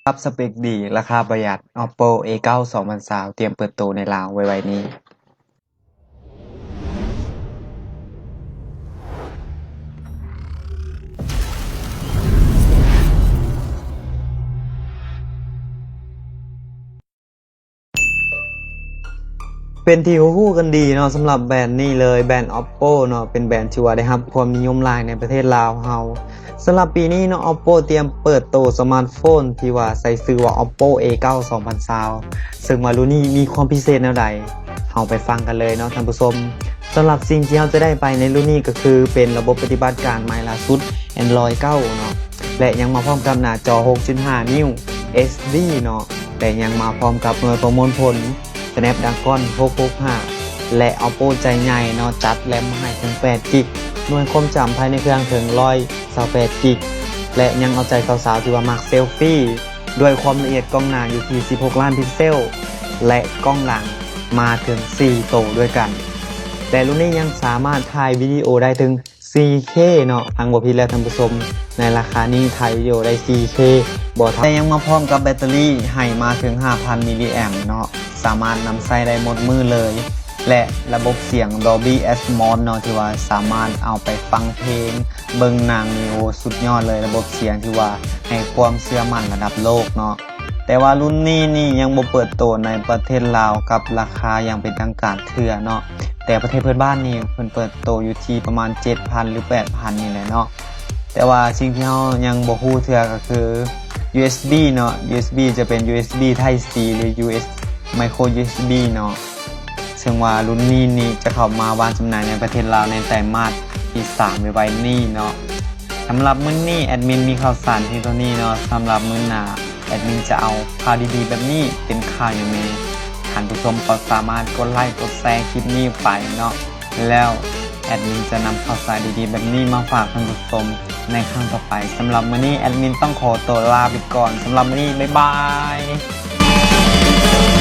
ກັບສະເປັກດີ ລາຄາປະຢັດ Oppo A ເກົ້າ ສອງພັນຊາວ ຕຽມເປີດໂຕໃນລາວໄວໆນີ້. ເປັນທີ່ຮູ້ໆກັນດີເນາະ ສຳລັບແບຣນນີ້ເລີຍ ແບຣນ Oppo ເນາະ ເປັນແບຣນທີ່ວ່າໄດ້ຮັບຄວາມນິຍົມຫຼາຍໃນປະເທດລາວເຮົາ. ສຳລັບປີນີ້ເນາະ Oppo ຕຽມເປີດໂຕສະມາດໂຟນທີ່ວ່າໃສ່ຊື່ວ່າ Oppo A ເກົ້າ ສອງພັນຊາວ ເຊິ່ງວ່າລຸ້ນນີ້ມີຄວາມພິເສດແນວໃດ ເຮົາໄປຟັງກັນເລີຍເນາະທ່ານຜູ້ຊົມ. ສຳລັບສິ່ງທີ່ເຮົາຈະໄດ້ໄປໃນລຸ້ນນີ້ກໍຄືເປັນລະບົບປະຕິບັດການໃໝ່ລ່າສຸດ Android ເກົ້າເນາະ ແລະ ຍັງມາພ້ອມກັບໜ້າຈໍ ຫົກຈຸດຫ້າ ນິ້ວ ເອັດດີ ເນາະ ແລະ ຍັງມາພ້ອມກັບໜ່ວຍປະມວນຜົນ Snapdragon ຫົກຫົກຫ້າ ແລະ Oppo ໃຈໃຫຍ່ເນາະ ຈັດແຣມມາໃຫ້ເຖິງ ແປດກິກ ໜ່ວຍຄວາມຈຳພາຍໃນເຄື່ອງເຖິງ ຮ້ອຍຊາວແປດກິກ ແລະ ຍັງເອົາໃຈສາວໆທີ່ວ່າມັກເຊລຟີ ດ້ວຍຄວາມລະອຽດກ້ອງໜ້າຢູ່ທີ່ ສິບຫົກລ້ານພິກເຊວ ແລະ ກ້ອງຫຼັງມາເຖິງ ສີ່ໂຕດ້ວຍກັນ ແລະ ລຸ້ນນີ້ຍັງສາມາດຖ່າຍວິດີໂອໄດ້ເຖິງ ສີ່ເຄ ເນາະ ຟັງບໍ່ຜິດແລ້ວທ່ານຜູ້ຊົມ ໃນລາຄານີ້ຖ່າຍວິດີໂອໄດ້ ສີ່ເຄ ບໍ່ທັນ ແລະ ຍັງມາພ້ອມກັບແບັດເຕີຣີໃຫ້ມາເຖິງ ຫ້າພັນມິລລີແອມເນາະ ສາມາດນຳໃຊ້ໄດ້ໝົດມື້ເລີຍ ແລະ ລະບົບສຽງ Dolby Atmos ເນາະ ທີ່ວ່າສາມາດເອົາໄປຟັງເພງ ເບິ່ງໜັງ ໂອ້ ສຸດຍອດເລີຍ ລະບົບສຽງທີ່ວ່າໃຫ້ຄວາມເຊື່ອໝັ້ນລະດັບໂລກເນາະ. ແຕ່ວ່າລຸ້ນນີ້ນີ້ຍັງບໍ່ເປີດໂຕໃນປະເທດລາວກັບລາຄາຢ່າງເປັນທາງການເທື່ອເນາະ ແຕ່ປະເທດເພື່ອນບ້ານນີ້ເພິ່ນເປີດໂຕຢູ່ທີ່ປະມານ ເຈັດພັນ ຫຼື ແປດພັນ ນີ້ແຫຼະເນາະ ແຕ່ວ່າສິ່ງທີ່ເຮົາຍັງບໍ່ຮູ້ເທື່ອກໍຄື ຢູເອັສບີ ເນາະ ຢູເອັສບີ ຈະເປັນ ຢູເອັສບີ Type C ຫຼື ຢູເອັສ Micro ຢູເອັສບີ ເນາະ ເຊິ່ງວ່າລຸ້ນນີ້ນີ້ຈະເຂົ້າມາວາງຈຳໜ່າຍໃນປະເທດລາວໃນໄຕມາດທີສາມໄວໆນີ້ເນາະ. ສຳລັບມື້ນີ້ແອດມິນມີຂ່າວສານພຽງເທົ່ານີ້ເນາະ ສຳລັບມື້ໜ້າແອດມິນຈະເອົາຂ່າວດີໆແບບນີ້ເປັນຂ່າວຫຍັງແດ່ ທ່ານຜູ້ຊົມກໍສາມາດກົດໄລກົດແຊຄລິບນີ້ໄປເນາະ ແລ້ວແອດມິນຈະນຳຂ່າວສານດີໆແບບນີ້ມາຝາກທ່ານຜູ້ຊົມໃນຄັ້ງຕໍ່ໄປ. ສຳລັບມື້ນີ້ແອດມິນຕ້ອງຂໍຕົວລາໄປກ່ອນ ສຳລັບມື້ນີ້ ບາຍບາຍ.